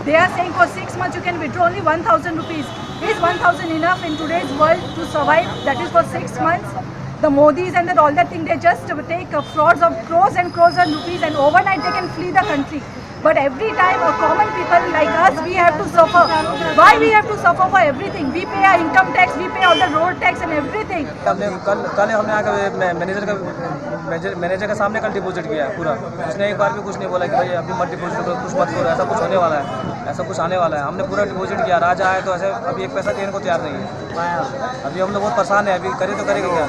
They are saying for 6 months you can withdraw only 1,000 rupees. Is 1,000 enough in today's world to survive? That is for 6 months. The Modis and that all that thing, they just take frauds of crores and crores of rupees and overnight they can flee the country. But every time a common people like us, we have to suffer. Why we have to suffer for everything? We pay our income tax, we pay all the road tax and everything. हमने कल कल हमने आकर manager का manager K सामने कल deposit किया है पूरा। उसने एक बार भी कुछ नहीं बोला कि भाई, अभी मत डिपॉजिट करो, कुछ मत करो, ऐसा कुछ होने वाला है, ऐसा कुछ आने वाला है। हमने पूरा डिपॉजिट किया। आज आए तो ऐसे अभी एक पैसा देने को तैयार नहीं है। अभी हम लोग बहुत परेशान है। अभी करे तो करेंगे क्या?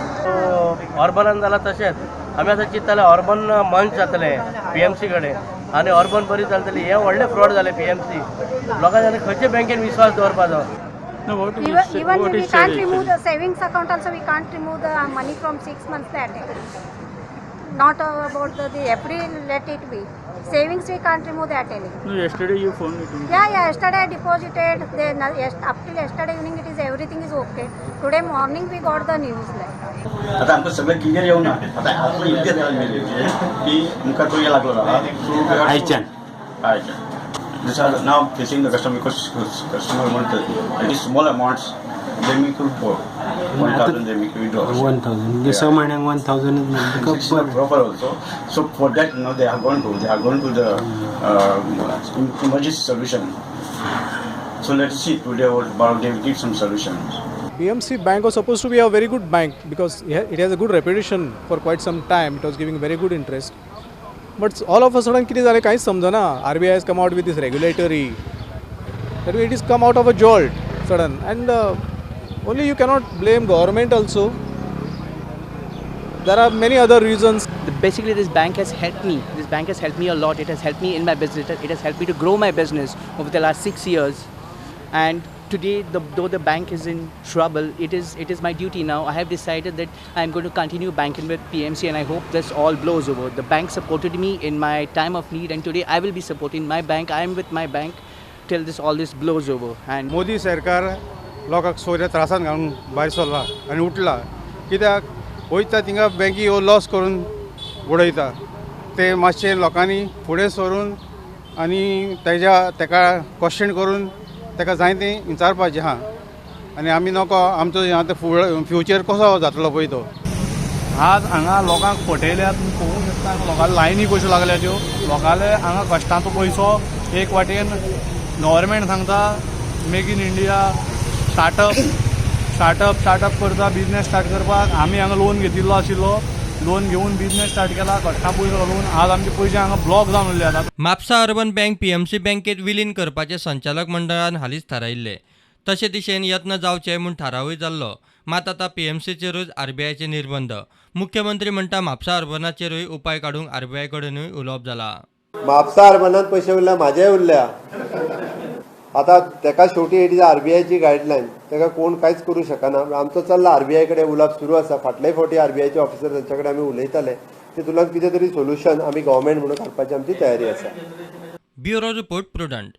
अर्बनान जालां तशेंच आमी आतां चिंतताले, अर्बन मंच जातलें पीएमसी कडेन आनी अर्बन बरी चलतली। हे व्हडलें फ्रॉड जालें पीएमसी। लोकांनी आतां खंयचे बँकेन विश्वास दवरपाचो? No, what Even, is, even what we is can't said remove actually? The savings account also, we can't remove the money from 6 months that. Not about the FD, let it be. Savings we can't remove that any. No, yesterday you phoned me to me. Yeah, yesterday I deposited, then yes, up till yesterday evening it is everything is okay. Today morning we got the news like. आतां आमकां सगळें clear येवना। आतां आतां इतलें जालें मेरेन की आमकां तो हे लागलो आहा सो आयच्यान. आयच्यान. These are now facing the customer because customer want it is small amounts they make withdraw. 1,000 they make withdraw. 1,000 म्हणजे स म्हयन्यांक 1,000च म्हणजे It's not बरें। Proper also. So for that now they are going to the emergency solution. So let's see today or tomorrow they will give some solutions. PMC Bank was supposed to be a very good bank because it has a good reputation for quite some time. It was giving very good interest. But all of a sudden कितें जालें कांयच समजना। RBI has come out with this regulatory. That way it is come out of a jolt sudden and only you cannot blame government also. There are many other reasons. Basically, this bank has helped me. This bank has helped me a lot. It has helped me in my business. It has helped me to grow my business over the last 6 years. And today, though the bank is in trouble, it is my duty now. I have decided that I am going to continue banking with PMC, and I hope this all blows over. The bank supported me in my time of need, and today I will be supporting my bank. I am with my bank till this all this blows over. And Modi सरकार लोकांक सोऱ्या त्रासान घालून भायर सरला आनी उठला, कित्याक वयता थिंगा बँकी ह्यो लॉस करून उडयता। ते मातशें लोकांनी फुडें सरून आनी तेज्या तेका क्वेश्चन करून तेका जाय तें विचारपाचें आहा। आनी आमी नको आमचो आतां फुडें फ्युचर कसो जातलो पळय तो। आज हांगा लोकांक फटयल्यात। तुमी पळोवंक शकता, लोकांक लायनी कश्यो लागल्या त्यो। लोकांले हांगा कश्टांचो पयसो। एक वाटेन गव्हर्मेंट सांगता Make in India, startup, startup, startup करता, बिजनेस स्टार्ट करपाक। आमी हांगा लोन घेतिल्लो आशिल्लो। लोन घेवन बिजनेस स्टार्ट केला, कश्टां पयसो घालून। आज आमचे पयशे हांगा ब्लॉक जावन उरले आतां। म्हापसा अर्बन बँक पीएमसी बँकेत विलीन करपाचें संचालक मंडळान हालींच थारायिल्लें। तशे दिशेन यत्न जावचे म्हूण थारावूय जाल्लो। मात आतां पीएमसीचेरूच आरबीआयचे निर्बंध। मुख्यमंत्री म्हणटा, म्हापसा अर्बनाचेरूय उपाय काडूंक आरबीआय कडेनूय उलोवप जालां। म्हापसा अर्बनात पयशे उरल्या, म्हाजेय उरल्या। आतां तेका शेवटी it is आरबीआयची गायडलायन, तेका कोण कांयच करूं शकना। आमचो चल्ला, आरबीआय कडेन उलोवप सुरू आसा। फाटले फावटी आरबीआयचे ऑफिसर तांच्या कडेन आमी उलयताले। तितूंतल्यान कितें तरी सोल्युशन आमी गव्हर्मेंट म्हणून काडपाची आमची तयारी आसा। Bureau report, Prudent.